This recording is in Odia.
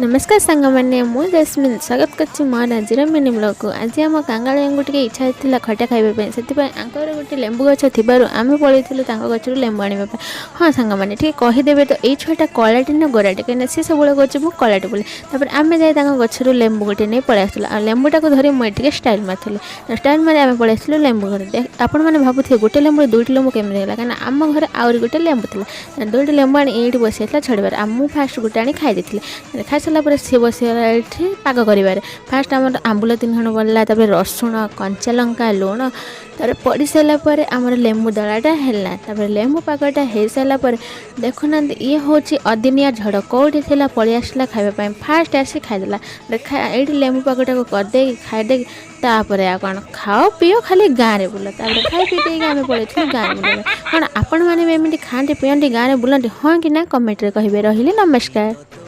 ନମସ୍କାର ସାଙ୍ଗମାନେ, ମୁଁ ଜସ୍ମିନ୍ ସ୍ୱାଗତ କରୁଛି ମୋର ଆଜିର ମିନି ବ୍ଲଗ୍କୁ। ଆଜି ଆମ କାଙ୍ଗାଳିଆଙ୍କୁ ଟିକେ ଇଚ୍ଛା ହେଇଥିଲା ଖଟା ଖାଇବା ପାଇଁ। ସେଥିପାଇଁ ଆଙ୍କର ଗୋଟେ ଲେମ୍ବୁ ଗଛ ଥିବାରୁ ଆମେ ପଳେଇଥିଲୁ ତାଙ୍କ ଗଛରୁ ଲେମ୍ବୁ ଆଣିବା ପାଇଁ। ହଁ ସାଙ୍ଗମାନେ, ଟିକେ କହିଦେବେ ତ, ଏଇ ଛୁଆଟା କଳାଟି ନା ଗୋରାଟି? କାହିଁକିନା ସେ ସବୁବେଳେ କହୁଛି ମୁଁ କଳାଟି ବୋଲି। ତାପରେ ଆମେ ଯାଇ ତାଙ୍କ ଗଛରୁ ଲେମ୍ବୁ ଗୋଟେ ନେଇ ପଳେଇ ଆସିଥିଲୁ। ଆଉ ଲେମ୍ବୁଟାକୁ ଧରି ମୁଁ ଟିକେ ଷ୍ଟାଇଲ୍ ମାରିଥିଲି। ଷ୍ଟାଇଲ୍ ମାରି ଆମେ ପଳେଇ ଆସିଥିଲୁ ଲେମ୍ବୁ ଘରେ। ଆପଣମାନେ ଭାବୁଥିବେ, ଗୋଟେ ଲେମ୍ବୁରେ ଦୁଇଟି ଲେମ୍ବୁ କେମିତି ହେଲା? କାହିଁକିନା ଆମ ଘରେ ଆହୁରି ଗୋଟେ ଲେମ୍ବୁ ଥିଲା। ଦୁଇଟି ଲେମ୍ବୁ ଆଣି ଏଇଠି ବସିଯାଇଥିଲା ଛଡ଼ିବାରେ। ଆଉ ମୁଁ ଫାଷ୍ଟ ଗୋଟେ ଆଣି ଖାଇ ଦେଇଥିଲି। ଖାଇସାରିଲା ପରେ ସିଏ ବସିଗଲା ଏଠି ପାଗ କରିବାରେ। ଫାଷ୍ଟ ଆମର ଆମ୍ବୁଲ ତିନି ଖଣ୍ଡ ପଡ଼ିଲା, ତାପରେ ରସୁଣ, କଞ୍ଚା ଲଙ୍କା, ଲୁଣ। ତାପରେ ପଡ଼ି ସାରିଲା ପରେ ଆମର ଲେମ୍ବୁ ଦଳାଟା ହେଲା। ତାପରେ ଲେମ୍ବୁ ପାଗଟା ହେଇସାରିଲା ପରେ ଦେଖୁନାହାନ୍ତି, ଇଏ ହେଉଛି ଅଦିନିଆ ଝଡ଼, କେଉଁଠି ଥିଲା ପଳେଇ ଆସିଲା ଖାଇବା ପାଇଁ। ଫାଷ୍ଟ ଆସି ଖାଇଦେଲା। ଏଇଠି ଲେମ୍ବୁ ପାଗଟାକୁ କରିଦେଇକି ଖାଇଦେଇକି ତାପରେ ଆଉ କ'ଣ, ଖାଅ ପିଅ, ଖାଲି ଗାଁରେ ବୁଲ। ତାପରେ ଖାଇ ପିଇ ଦେଇକି ଆମେ ପଳେଇଥିଲୁ ଗାଁରେ ବୁଲିବା ପାଇଁ। କ'ଣ ଆପଣମାନେ ବି ଏମିତି ଖାଆନ୍ତି, ପିଅନ୍ତି, ଗାଁରେ ବୁଲନ୍ତି, ହଁ କି ନା କମେଣ୍ଟରେ କହିବେ। ରହିଲି, ନମସ୍କାର।